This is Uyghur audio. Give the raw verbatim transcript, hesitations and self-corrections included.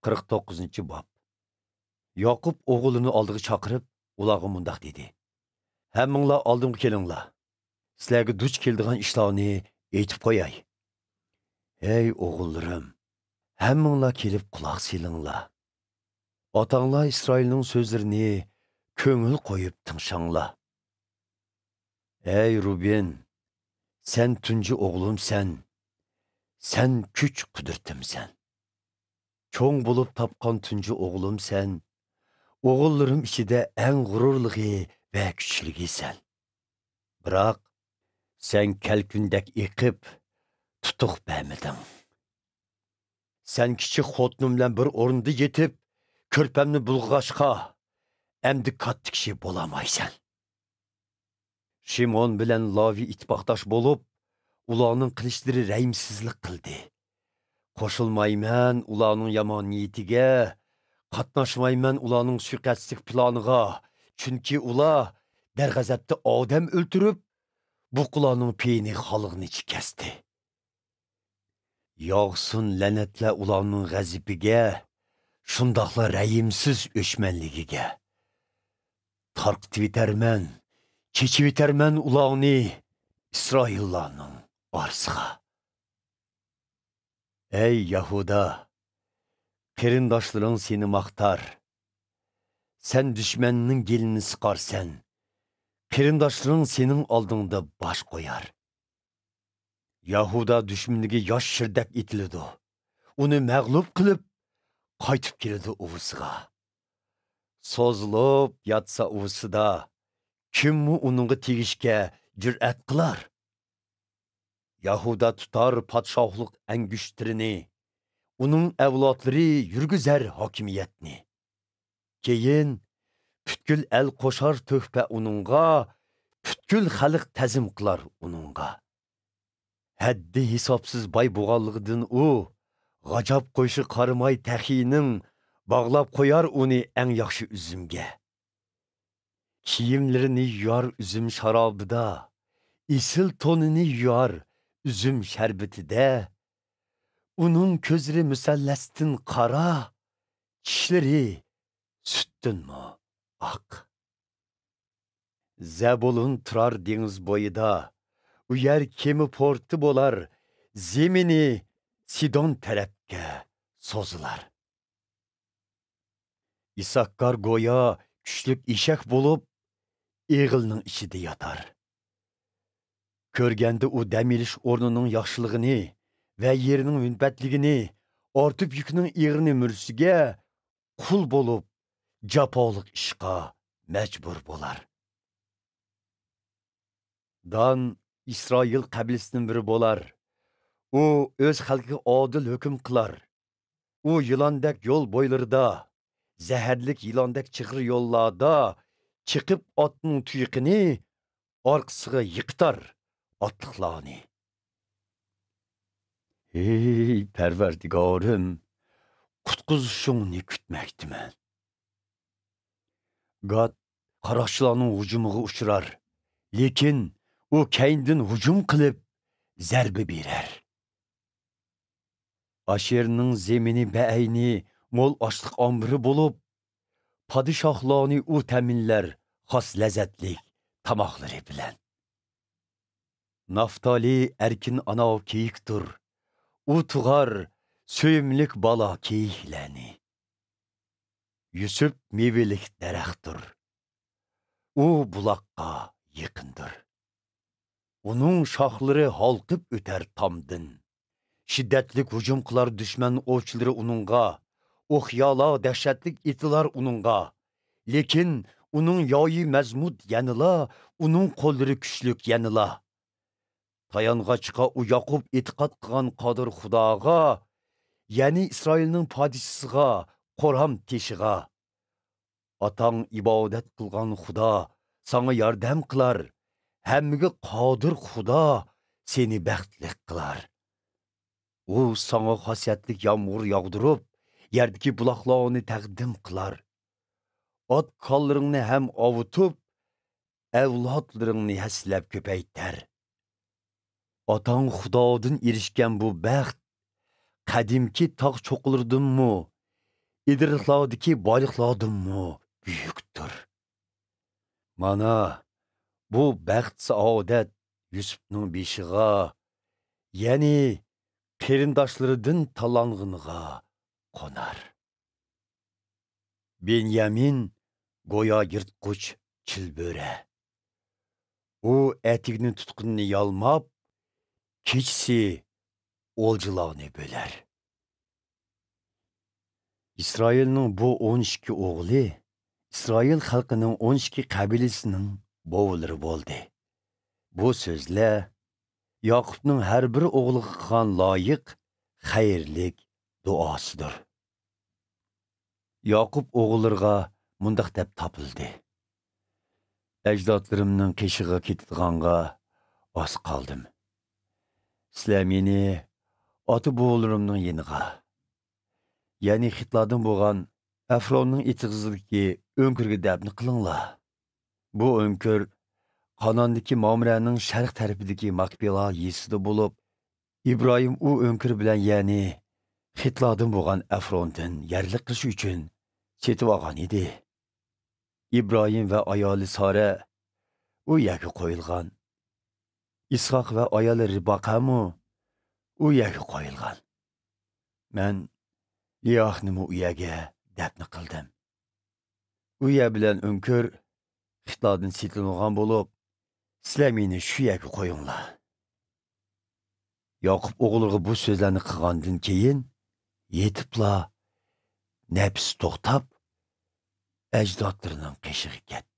قىرىق توققۇزىنچى باب. ياقۇپ ئوغۇللىرىنى ئالدىغا چاقىرىپ، ئۇلارغا مۇنداق دېدى: «ھەممىڭلار ئالدىمغا كېلىڭلار. سىلەرگە دۇچ كېلىدىغان ئىشلارنى ئېيتىپ قوياي. ھەي ئوغۇللىرىم، ھەممىڭلار كېلىپ قۇلاق سېلىڭلار. ئاتاڭلار ئىسرائىلنىڭ سۆزلىرىنى كۆڭۈل قويۇپ تىڭشاڭلار. ھەي روبىن، سەن تۇنجى ئوغلۇمسەن، سەن كۈچ-قۇدرىتىمسەن. چوڭ بولۇپ تاپقان تۇنجى ئوغلۇمسەن، ئوغۇللىرىم ئىچىدە ئەڭ غۇرۇرلۇقى ۋە كۈچلۈكىسەن. بىراق، سەن كەلكۈندەك ئېقىپ، تۇتۇق بەرمىدىڭ. سەن كىچىك خوتۇنۇم بىلەن بىر ئورۇندا يېتىپ، كۆرپەمنى بۇلغىغاچقا، ئەمدى كاتتا كىشى بولالمايسەن.» شىمئون بىلەن لاۋى ئىتتىپاقداش بولۇپ، ئۇلارنىڭ قىلىچلىرى رەھىمسىزلىك قىلدى. قوشۇلمايمەن ئۇلارنىڭ يامان نىيىتىگە، قاتناشمايمەن ئۇلارنىڭ سۇيىقەستلىك پىلانىغا، چۈنكى ئۇلار دەرغەزەپتە ئادەم ئۆلتۈرۈپ، بۇقىلارنىڭ پېيىنى خالىغىنىچە كەستى. ياغسۇن لەنەتلەر ئۇلارنىڭ غەزىپىگە، شۇنداقلا رەھىمسىز ئۆچمەنلىكىگە. تارقىتىۋېتەرمەن، چېچىۋېتەرمەن ئۇلارنى ئىسرائىللارنىڭ ئارىسىغا. ئەي يەھۇدا، قېرىنداشلىرىڭ سېنى ماختار. سەن دۈشمەننىڭ گېلىنى سىقارسەن. قېرىنداشلىرىڭ سېنىڭ ئالدىڭدا باش قويار. يەھۇدا دۈشمىنىگە ياش شىردەك ئېتىلىدۇ. ئۇنى مەغلۇپ قىلىپ، قايتىپ كېلىدۇ ئۇۋىسىغا. سوزۇلۇپ ياتسا ئۇۋىسىدا، كىممۇ ئۇنىڭغا تېگىشكە جۈرئەت قىلار؟ يەھۇدا تۇتار پادىشاھلىق ئەڭگۈشتىرىنى، ئۇنىڭ ئەۋلادلىرى يۈرگۈزەر ھاكىمىيەتنى. كېيىن پۈتكۈل ئەل قوشار تۆھپە ئۇنىڭغا، پۈتكۈل خەلق تەزىم قىلار ئۇنىڭغا. ھەددى ھېسابسىز باي بولغانلىقىدىن ئۇ، غاجاپ قويۇشىغا قارىماي تەخىينىڭ، باغلاپ قويار ئۇنى ئەڭ ياخشى ئۈزۈمگە. كىيىملىرىنى يۇيار ئۈزۈم شارابىدا، ئېسىل تونىنى يۇيار ئۈزۈم شەربىتىدە. ئۇنىڭ كۆزلىرى مۇسەللەستىن قارا، چىشلىرى سۈتتىنمۇ ئاق. زەبۇلۇن تۇرار دېڭىز بويىدا، ئۇ يەر كېمە پورتى بولار، زېمىنى سىدون تەرەپكە سوزۇلار. ئىساككار گويا كۈچلۈك ئېشەك بولۇپ، ئېغىلنىڭ ئىچىدە ياتار. كۆرگەندە ئۇ دەم ئېلىش ئورنىنىڭ ياخشىلىقىنى ۋە يېرىنىڭ مۇنبەتلىكىنى، ئارتۇپ يۈكنىڭ ئېغىرىنى مۈرىسىگە، قۇل بولۇپ، جاپالىق ئىشقا مەجبۇر بولار. دان ئىسرائىل قەبىلىسىدىن بىرى بولار. ئۇ ئۆز خەلقىگە ئادىل ھۆكۈم قىلار. ئۇ يىلاندەك يول بويلىرىدا، زەھەرلىك يىلاندەك چىغىر يوللاردا چېقىپ ئاتنىڭ تۇيىقىنى، ئارقىسىغا يىقىتار ئاتلىقلارنى. ھېي پەرۋەردىگارىم، قۇتقۇزۇشۇڭنى كۈتمەكتىمەن. گاد قاراقچىلارنىڭ ھۇجۇمىغا ئۇچرار، لېكىن ئۇ كەينىدىن ھۇجۇم قىلىپ، زەربە بېرەر. ئاشېرنىڭ زېمىنى بەئەينى مول ئاشلىق ئامبىرى بولۇپ، پادىشاھلارنى ئۇ تەمىنلەر خاس لەززەتلىك تاماقلىرى بىلەن. نافتالى ئەركىن ئانا كېيىكتۇر، ئۇ تۇغار سۆيۈملۈك بالا كېيىكلەرنى. يۈسۈپ مېۋىلىك دەرەختۇر، ئۇ بۇلاققا يېقىندۇر. ئۇنىڭ شاخلىرى ھالقىپ ئۆتەر تامدىن. شىددەتلىك ھۇجۇم قىلار دۈشمەن ئوۋچىلىرى ئۇنىڭغا، ئوقيالار دەھشەتلىك ئېتىلار ئۇنىڭغا. لېكىن ئۇنىڭ يايى مەزمۇت يەنىلا، ئۇنىڭ قوللىرى كۈچلۈك يەنىلا. تايانغاچقا ئۇ ياقۇپ ئېتىقاد قىلغان قادىر خۇداغا، يەنى ئىسرائىلنىڭ پادىشىسىغا، قورام تېشىغا. ئاتاڭ ئىبادەت قىلغان خۇدا ساڭا ياردەم قىلار، ھەممىگە قادىر خۇدا سېنى بەختلىك قىلار. ئۇ ساڭا خاسىيەتلىك يامغۇر ياغدۇرۇپ، يەردىكى بۇلاقلارنى تەقدىم قىلار. ئات كاللىرىڭنى ھەم ئاۋۇتۇپ، ئەۋلادلىرىڭنى ھەسسىلەپ كۆپەيتەر. ئاتاڭ خۇدادىن ئېرىشكەن بۇ بەخت قەدىمكى تاغ چوققىلىرىدىنمۇ، ئىدىرلىقلاردىكى بايلىقلاردىنمۇ بۈيۈكتۇر. مانا، بۇ بەخت-سائادەت يۈسۈپنىڭ بېشىغا، يەنى قېرىنداشلىرىدىن تاللانغىنىغا قونار. بېنيامىن گويا يىرتقۇچ چىلبۆرە. ئۇ ئەتىگىنى تۇتقىنىنى يالماپ، كېچىسى ئولجىلارنى بۆلەر. ئىسرائىلنىڭ بۇ ئون ئىككى ئوغلى ئىسرائىل خەلقىنىڭ ئون ئىككى قەبىلىسىنىڭ بوۋىلىرى بولدى. بۇ سۆزلەر ياقۇپنىڭ ھەر بىر ئوغلىغا قىلغان لايىق، خەيرلىك دۇئاسىدۇر. ياقۇپ ئوغۇللىرىغا مۇنداق دەپ تاپىلدى: ئەجدادلىرىمنىڭ قېشىغا كېتىدىغانغا ئاز قالدىم. سىلەر مېنى ئاتا-بوۋىلىرىمنىڭ يېنىغا، يەنى خىتلاردىن بولغان ئەفروننىڭ ئېتىزىدىكى ئۆڭكۈرگە دەپنە قىلىڭلار. بۇ ئۆڭكۈر قاناندىكى مامرەنىڭ شەرق تەرىپىدىكى ماكپېلا يېزىسىدا بولۇپ، ئىبراھىم ئۇ ئۆڭكۈر بىلەن يەرنى خىتلاردىن بولغان ئەفروندىن يەرلىك قىلىش ئۈچۈن سېتىۋالغان ئىدى. ئىبراھىم ۋە ئايالى سارە ئۇ يەرگە قويۇلغان. ئىسھاق ۋە ئايالى رىباقەمۇ ئۇ يەرگە قويۇلغان. مەن لىياھنىمۇ ئۇ يەرگە دەپنە قىلدىم. ئۇ يەر بىلەن ئۆڭكۈر خىتلاردىن سېتىلمىغان بولۇپ، سىلەر مېنى شۇ يەرگە قويۇڭلار. ياقۇپ ئوغۇللىرىغا بۇ سۆزلەرنى قىلغاندىن كېيىن، يېتىپلا نەپىسى توختاپ، ئەجدادلىرىنىڭ قېشىغا كەتتى.